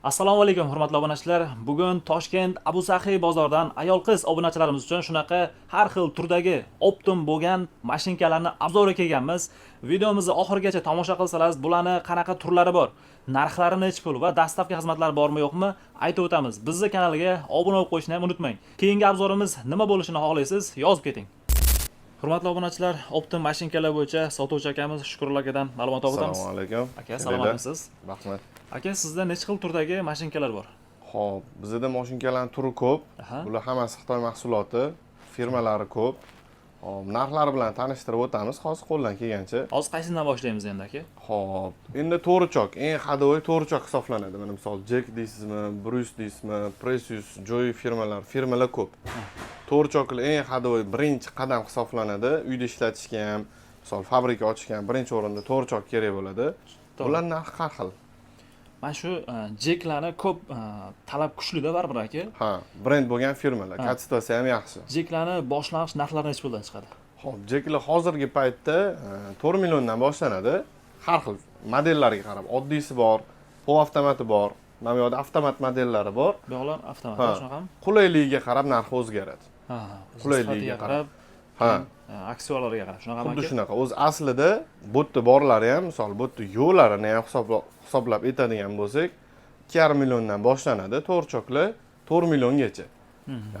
Assalomu alaykum, hurmatli obunachilar. Bugun Toshkent Abu Saxiy bozoridan ayol qiz obunachilarimiz uchun shunaqa har xil turdagi оптом bo'lgan mashinkalarni обзор ga kelganmiz. Videomizni oxirigacha tomosha qilsangiz, bularni qanaqa turlari bor, narxlari nechi pul va доставка xizmatlari bormi, yo'qmi, aytib o'tamiz. Bizni kanalga obuna bo'lib qo'yishni ham unutmang. Keyingi обзор imiz nima bo'lishini xohlaysiz, yozib keting. Hurmatli obunachilar, оптом mashinkalar bo'yicha sotuvchi akamiz Shukrullo akadan ma'lumot olib o'tamiz. Assalomu alaykum. Aka, salomatmisiz? Rahmat. Aka, sizda necha xil turdagi mashinkalar bor? Xo'p, bizda mashinkalarning turi ko'p. Bular hammasi Xitoy mahsuloti, firmalari ko'p. Xo'p, narxlari bilan tanishtirib o'tamiz hozir qo'ldan kelgancha. Hozir qaysidan boshlaymiz endi, aka? Xo'p, endi to'richok, eng ходовой to'richok hisoblanadi. Mana misol Jack deysizmi, Bruce deysizmi, Precious, Joy firmalar, firmalar ko'p. To'richoklar eng ходовой, birinchi qadam hisoblanadi. Uyda ishlatishga ham, misol fabrika ochishga ham birinchi o'rinda to'richok kerak bo'ladi. Bular narxi har xil. Mana shu Jeklarni ko'p talab kuchlida baribir, aka. Ha, brend bo'lgan firmalar, качество si ham yaxshi. Jeklarni boshlang'ich narxlari nechi puldan chiqadi? Xo'p, Jeklar hozirgi paytda 4 milliondan boshlanadi. Har xil modellarga qarab, oddiysi bor, полуавтомат i bor, mana bu yoqda avtomat modellari bor. Bu yoqlar avtomat, shunaqami? Qulayligiga qarab narxi o'zgaradi. Ha. Qulayligiga Sifatiga qarab, Ha, aksessuarlarga qarab, shunaqami, xuddi aka? shunaqa. O'zi aslida bu yerda borlari ham, misol bu yerda yo'qlarini ham hisoblab aytadigan bo'lsak, 2,5 milliondan boshlanadi to'rchoklar 4 milliongacha.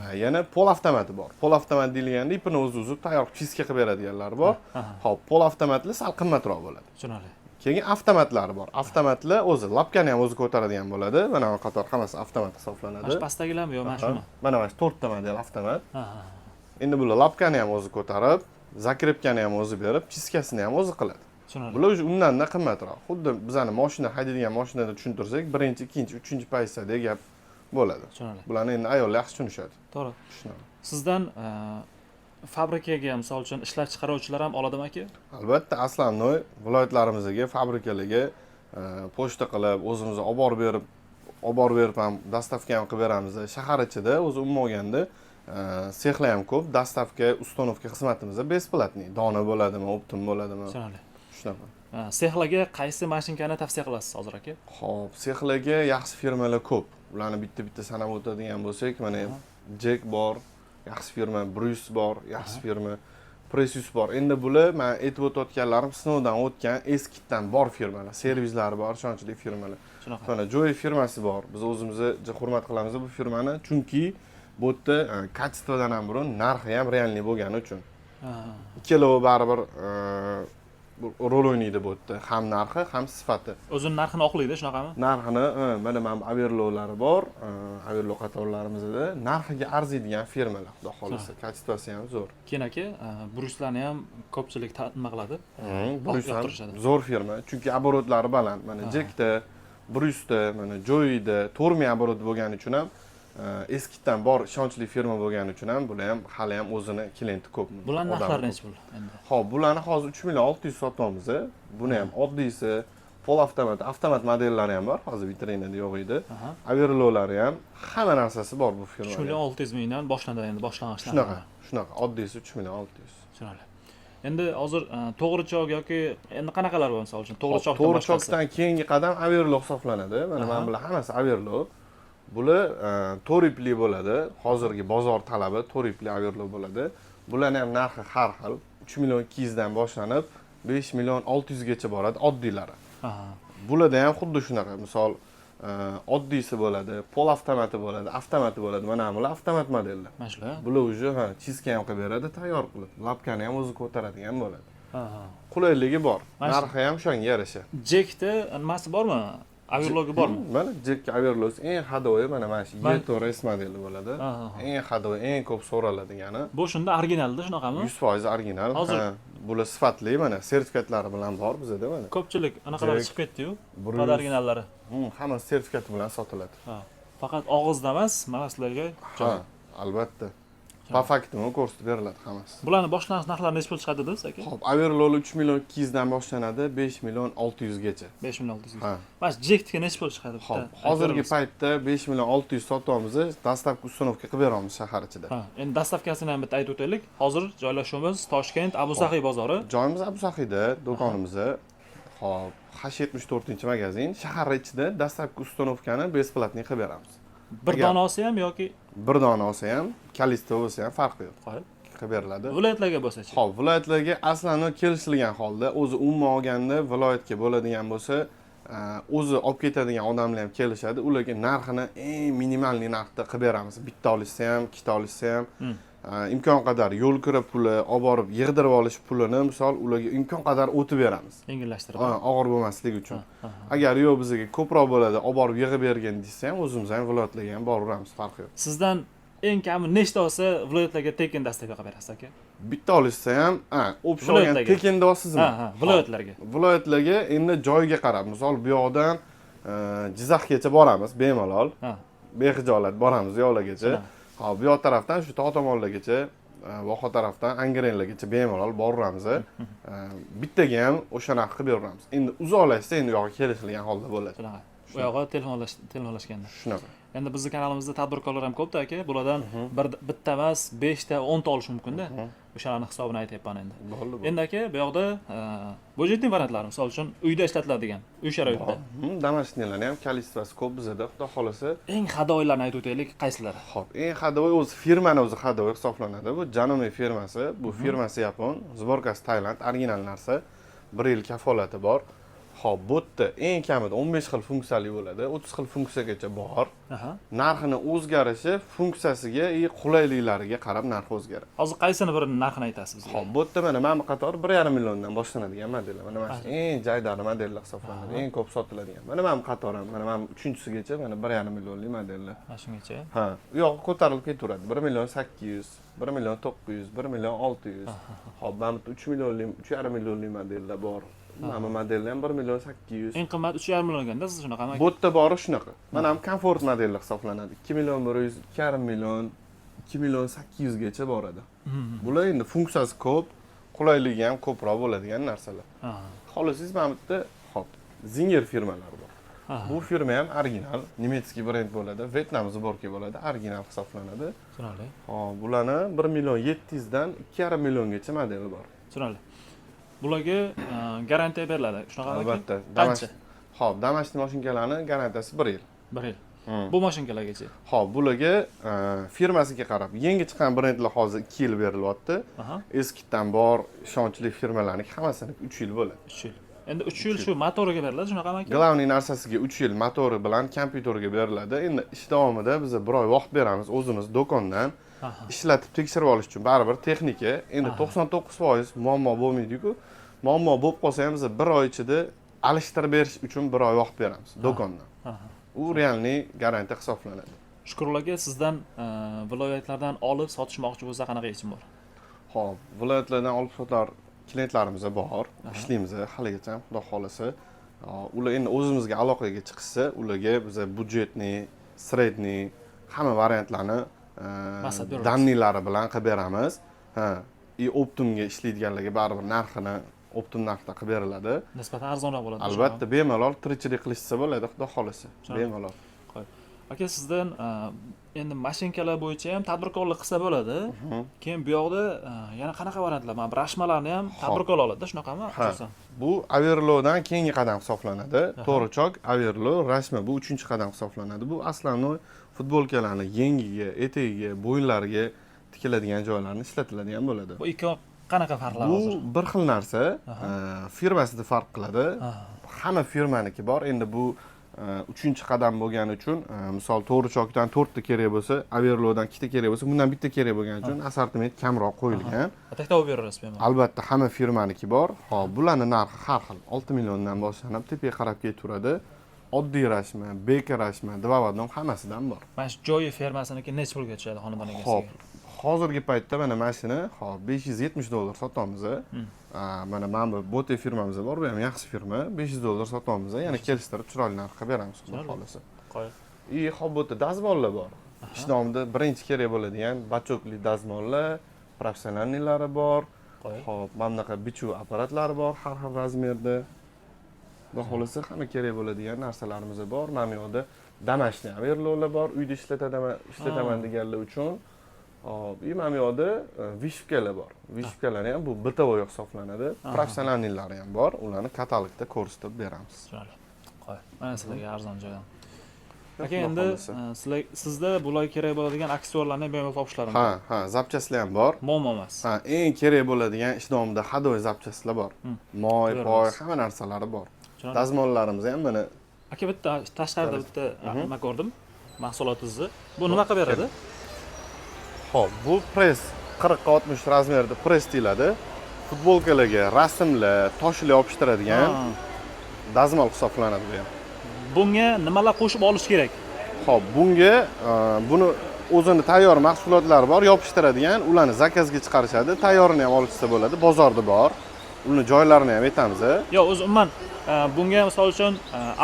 Ha, yana полуавтомат i bor. Полуавтомат deyilganda ipini o'zi uzib, tayyor чистка qilib beradiganlari bor. Xo'p, полуавтомат lar sal qimmatroq bo'ladi. Tushunarli. Keyin avtomatlari bor. Avtomatlar o'zi лапка ni ham o'zi ko'taradigan bo'ladi. Mana bu qator hammasi avtomat hisoblanadi. Mana shu pastdagilarmi yo mana shumi? Mana shu to'rtta model avtomat. Ha, ha. Endi bular лапка ni ham o'zi ko'tarib, закрепка ni ham o'zi berib, чистка sini ham o'zi qiladi. Tushunarli. Bular уже undanda qimmatroq. Xuddi bizani mashina haydaydigan mashinada tushuntirsak, birinchi, ikkinchi, uchinchi pozitsiyada gap bo'ladi. Tushunarli. Bularni endi ayollar yaxshi tushunishadi. To'g'ri. Tushunadi. Sizdan fabrikaga, misol uchun, ishlab chiqaruvchilar ham oladimi, aka? Albatta, основной viloyatlarimizga, fabrikalarga pochta qilib, o'zimiz olib borib berib ham, доставка ham qilib beramiz. Shahar ichida o'zi umuman olganda sexlar ham ko'p, доставка, установка xizmatimiz бесплатный. Dona bo'ladimi, оптом bo'ladimi? Tushunarli. Shunaqa. Sexlarga qaysi mashinkani tavsiya qilasiz hozir, aka? Xo'p, sexlarga yaxshi firmalar ko'p. Ularni bitta-bitta sanab o'tadigan bo'lsak, mana Jack bor, yaxshi firma, Bruce bor, yaxshi firma, Precious bor. Endi bular men aytib o'tayotganlarim sinovdan o'tgan, eskidan bor firmalar, servislari bor, ishonchli firmalar. Shunaqa. Mana Joy firmasi bor. Biz o'zimiz hurmat qilamiz bu firmani, chunki bu yerda качество dan ham burun narxi ham реальный bo'lgani uchun. Ikkalovi baribir bu rol o'ynaydi bu yerda. Ham narxi, ham sifati. O'zini narxini oqlaydi, shunaqami? Narxini mana bu Averlolari bor, Averlo qatorlarimizda narxiga arziydigan firmalar, xudo xohlasa, качество si ham zo'r. Keyin, aka, Bruslarni ham ko'pchilik nima qiladi? Bruce ham Yoqtirishadi. zo'r firma, chunki оборот lari baland. Mana Jekda, Brusda, mana Joyda 4000 оборот bo'lgani uchun ham, eskidan bor ishonchli firma bo'lgani uchun ham bular ham hali ham o'zini klienti ko'p. Bularni odami narxlari ko'p. nechi pul endi? Xo'p, bularni hozir 3 million 600 sotyapmiz. Buni ham oddiysi, полуавтомат, avtomat modellari ham bor, hozir vitrinada yo'q edi. Averlolari ham, hamma narsasi bor bu 3 firmada. million 600 mingdan boshlanadi endi boshlang'ich Shunaqa, narxi. shunaqa, oddiysi 3 million 600. Tushunarli. Endi hozir to'g'richok yoki endi qanaqalar bor, misol uchun, to'g'richokdan boshqasi? To'g'richokdan keyingi qadam Averlo hisoblanadi. Mana bular hammasi Averlo. Bular to'rt ipli bo'ladi. Hozirgi bozor talabi to'rt ipli Averlo bo'ladi. Bularni ham narxi har xil. 3 million 200 dan boshlanib, 5 million 600 gacha boradi oddiylari. Bularda ham xuddi shunaqa, misol oddiysi bo'ladi, полуавтомат i bo'ladi, avtomati bo'ladi. Mana bular avtomat modellar. Mana shular. Bular уже, ha, чистка ham qilib beradi, tayyor qilib, лапка ni ham o'zi ko'taradigan bo'ladi. Ha, ha. Qulayligi bor. Mana Narxi ham o'shanga yarasha. Jekda nimasi bormi? Averlogi bormi? Mana Jack Averlos eng ходовой, mana shu E4 S modeli bo'ladi. Ha, ha, ha. Eng ходовой, eng ko'p so'raladigani. Bu shunda originalda, shunaqami? 100% original. Hozir- Ha, bular sifatli, mana sertifikatlari bilan bor bizada, mana. Ko'pchilik anaqalari Jack, chiqib ketdi-yu. Bruce. Под originallari. Hammasi sertifikati bilan sotiladi. Ha. Faqat og'izda emas, mana sizlarga Ha, albatta. По факту ko'rsatib beriladi hammasi. Bularni boshlang'ich narxlari nechi pul chiqadi dedingiz, aka? Xo'p, Averlol 3 million 200 dan boshlanadi, 5 million 600 gacha. 5 million 600. Ha. Mana shu Jekniki nechi pul chiqadi bitta? Xo'p, hozirgi paytda 5 million 600 sotyapmiz, доставка, установка qilib beramiz shahar ichida. Ha, endi доставка sini ham bitta aytib o'taylik. Hozir joylashuvimiz Toshkent, Abu Saxiy bozori. Joyimiz Abu Saxiyda, do'konimiz. Xo'p, H74-magazin shahar ichida доставка, установка ni бесплатный qilib beramiz. Bir Agar- dona olsa ham yoki Bir dona olsa ham, количество bo'lsa ham, farqi yo'q. Qoyil. Qilib beriladi. Viloyatlarga bo'lsachi? Xo'p, viloyatlarga aslani kelishilgan holda, o'zi umuman olganda viloyatga bo'ladigan bo'lsa, o'zi olib ketadigan odamlar ham kelishadi. Ularga narxini eng минимальный narxda qilib beramiz. Bitta olishsa ham, ikkita olishsa ham, imkon qadar yo'l kira puli, olib borib yig'dirib olish pulini, misol, ularga imkon qadar o'tib beramiz. Yengillashtirib. Ha, og'ir bo'lmasligi uchun. Ha, ha. Agar yo'q, bizga ko'proq bo'ladi, olib borib yig'ib bergin desa ham, o'zimiz ham viloyatlarga ham boraveramiz, farqi yo'q. Sizdan eng kami nechta olsa viloyatlarga tekin доставка qilib berasiz, aka? Bitta olishsa ham, ha, общий olgan Viloyatlarga. Tekin deyapsizmi? Ha, viloyatlarga. Viloyatlarga endi joyiga qarab, misol, bu yoqdan Jizzaxgacha boramiz bemalol, bexijolat boramiz yoqlargacha. Xo'p, bu yoq tarafdan shu tog' tomonlargacha, Voha tarafdan Angrenlargacha bemalol boraveramiz. Bittaga ham o'sha narx qilib beraveramiz. Endi uzoqlashsa, endi u yog'i kelishilgan holda bo'ladi. Shunaqa. U yog'i telefonlashganda. Shunaqa. Endi bizni kanalimizda tadbirkorlar ham ko'pda, aka. Bulardan bir bitta emas, beshta, 10ta olish mumkinda. O'shalarni hisobini aytyapman endi. Bo'ldi, bo'ldi. Endi, aka, bu yoqda бюджетный variantlar, misol uchun, uyda ishlatiladigan, uy sharoitida. Домашний larni ham количество si ko'p bizada, xudo xohlasa. Eng ходовой larni aytib o'taylik, qaysilari? Xo'p, eng ходовой o'zi firmani o'zi ходовой hisoblanadi. Bu Janome firmasi, bu firmasi yapon, сборка si Tailand, original narsa. 1 yil kafolati bor. Xo'p, bu yerda eng kamida 15 xil funksiyali bo'ladi, 30 xil funksiyagacha bor. Narxini o'zgarishi funksiyasiga и qulayliklariga qarab narxi o'zgaradi. Hozir qaysini bir narxini aytasiz bizga? Xo'p, bu yerda mana bu qator 1,5 milliondan boshlanadigan modellar. Mana shu eng jaydari modellar hisoblanadi, eng ko'p sotiladigan. Mana bu qator ham, mana bu uchinchisigacha mana 1,5 millionlik modellar. Mana shungacha. Ha, u yog'i ko'tarilib ketaveradi. 1 million 800, 1 million 900, 1 million 600. Xo'p, mana bu 3 millionlik, 3,5 millionlik modellar bor. Mana bu modellar ham 1 million 800. Eng qimmat 3,5 million ekanda, siz shunaqami? Bu yerda bori shunaqa. Mana ham komfort modellar hisoblanadi. 2 million 100, 2,5 million, 2 million 800 gacha boradi. Bular endi funksiyasi ko'p, qulayligi ham ko'proq bo'ladigan narsalar. Xohlasangiz, mana bu yerda, xo'p, Zinger firmalari bor. Bu firma ham original, немецкий brend bo'ladi, Vyetnam сборка bo'ladi, original hisoblanadi. Tushunarli. Xo'p, bularni 1 million 700 dan 2,5 milliongacha modeli bor. Tushunarli. Bularga garantiya beriladi. Shunaqami, aka? Albatta. Qancha? Xo'p, домашний mashinkalarni garantiyasi 1 yil. 1 yil. Bu mashinkalargacha. Xo'p, bularga firmasiga qarab, yangi chiqqan brendlar hozir 2 yil berilyapti. Eskidan bor ishonchli firmalarniki hammasini 3 yil bo'ladi. 3 yil. Endi 3 yil shu motoriga beriladi, shunaqami, aka? Главный narsasiga 3 yil, motori bilan kompyuterga beriladi. Endi ish davomida biz bir oy vaqt beramiz o'zimiz do'kondan ishlatib tekshirib olish uchun. Baribir texnika, endi 99% muammo bo'lmaydi-ku. Muammo bo'lib qolsa ham, biz bir oy ichida alishtirib berish uchun bir oy vaqt beramiz do'kondan. U реальный garantiya hisoblanadi. Shukrullo aka, sizdan viloyatlardan olib sotishmoqchi bo'lsa, qanaqa yechim bor? Xo'p, viloyatlardan olib sotar klientlarimiz bor, ishlaymiz haligacha, xudo xohlasa. Ular endi o'zimizga aloqaga chiqishsa, ularga biza бюджетный, средний hamma variantlarni Maslahat beramiz. Данный lari bilan qilib beramiz. Ha, и оптом ga ishlaydiganlarga baribir narxini оптом narxda qilib beriladi. Nisbatan arzonroq bo'ladi. Albatta, bemalol tirikchilik qilishsa bo'ladi, xudo xohlasa. Tushunarli. Bemalol. Aka, sizdan endi mashinkalar bo'yicha ham tadbirkorlik qilsa bo'ladi. Keyin bu yoqda yana qanaqa variantlar? Mana bu rashmalarni ham tadbirkor oladida, shunaqami? Ha. Asosan. Bu Averlodan keyingi qadam hisoblanadi. To'g'richok, Averlo, rashma, bu uchinchi qadam hisoblanadi. Bu основной futbolkalarni yengiga, etagiga, bo'yinlariga tikiladigan joylarni ishlatiladigan bo'ladi. Bu ikkovi qanaqa farqlar Bu hozir? bir xil narsa, firmasida farq qiladi. Hamma firmaniki bor. Endi bu uchinchi qadam bo'lgani uchun, misol, to'g'richokdan to'rtta kerak bo'lsa, Averlodan ikkita kerak bo'lsa, bundan bitta kerak bo'lgani uchun assortiment kamroq qo'yilgan. Так topib beraverasiz bemalol. Albatta, hamma firmaniki bor. Xo'p, bularni narxi har xil. 6 milliondan boshlanib tepaga qarab ketaveradi. Oddiy rashma, beka rashma, два в одном hammasidan bor. Mana shu Joyi firmasiniki necha pulga tushadi xonadon Xo'p, egasiga? Hozirgi paytda mana shuni, xo'p, 570 dollar sotamiz. Mana bu Bote firmamiz bor, bu ham yaxshi firma. 500 dollar sotamiz. Yana kelishtirib chiroyli narxga beramiz, xudo Tushunarli. xohlasa. Qoyil. И xo'p, bu yerda dazmollar bor. Ish davomida birinchi kerak bo'ladigan бачок li dazmollar, профессиональный lari bor. Qoyil. Xo'p, mana bunaqa bichuv apparatlari bor har xil размер da. Xudo xohlasa, hamma kerak bo'ladigan narsalarimiz bor. Mana bu yoqda домашний averlolar bor, uyda ishlataman, ishlataman deganlar uchun. Hop, и mana bu yoqda вышивка lar bor. Вышивка lar ham bu бытовой hisoblanadi. Профессиональный lari ham bor. Ularni katalogda ko'rsatib beramiz. Tushunarli. Qo'y. Mana sizlarga arzon joydan. Aka, Xudo endi xohlasa. Sizlar, sizda bularga kerak bo'ladigan aksessuarlarni bemalol topishlari mumkin. Ha, запчасть lar ham bor. Muammo emas. Ha, eng kerak bo'ladigan ish davomida ходовой запчасть lar bor. Moy, Ko'ramiz. poy, hamma narsalari bor. Tushunarli. Dazmollarimiz ham mana. Aka, bitta tashqarida bitta nima ko'rdim, mahsulotingizni. Bu nima qilib beradi? Xo'p, bu press, 40 ga 60 размер da press deyiladi. Futbolkalarga rasmlar, toshlar yopishtiradigan dazmol hisoblanadi bu ham. Bunga nimalar qo'shib olish kerak? Xo'p, bunga buni o'zini tayyor mahsulotlari bor, yopishtiradigan, ularni заказ ga chiqarishadi, tayyorini ham olishsa bo'ladi, bozorda bor. Uni joylarini ham aytamiz. Yo'q, o'zi umuman bunga misol uchun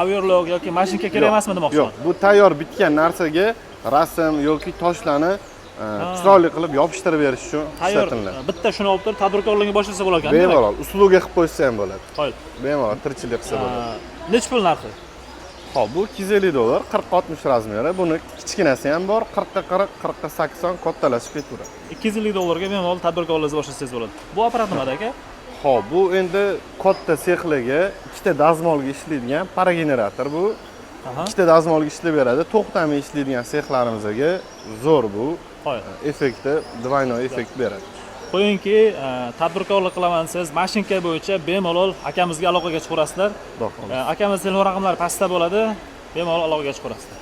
overlok yoki mashinka kerak Yo'q, emasmi demoqchiman. Yo'q, bu tayyor bitgan narsaga rasm yoki toshlarni chiroyli qilib yopishtirib berish uchun Tayyor ishlatiladi. Bitta shuni olib turib tadbirkorlikni boshlasa bo'lar ekan, demak. Bemalol услуга qilib qo'ysa ham bo'ladi. Qoyil. Bemalol tirikchilik qilsa bo'ladi. Nechi pul narxi? Xo'p, bu 250 dollar, 40 60 размер i. Buni kichkinasi ham bor, 40 ga 40, 40 ga 80, kattalashib ketaveradi. 250 dollarga bemalol tadbirkorlikni boshlasangiz bo'ladi. Bu apparat nimada, aka? Xo'p, bu endi katta sexlarga ikkita dazmolga ishlaydigan парогенератор bu. Ikkita dazmolga ishlab beradi. To'xtamay ishlaydigan sexlarimizga zo'r bu. Qoyil. Effekti, двойной effekt beradi. Qo'yingki, tadbirkorlik qilaman siz mashinka bo'yicha bemalol akamizga aloqaga chiqaverasizlar. Xudo xohlasa. Akamiz telefon raqamlari pastda bo'ladi. Bemalol aloqaga chiqaverasizlar.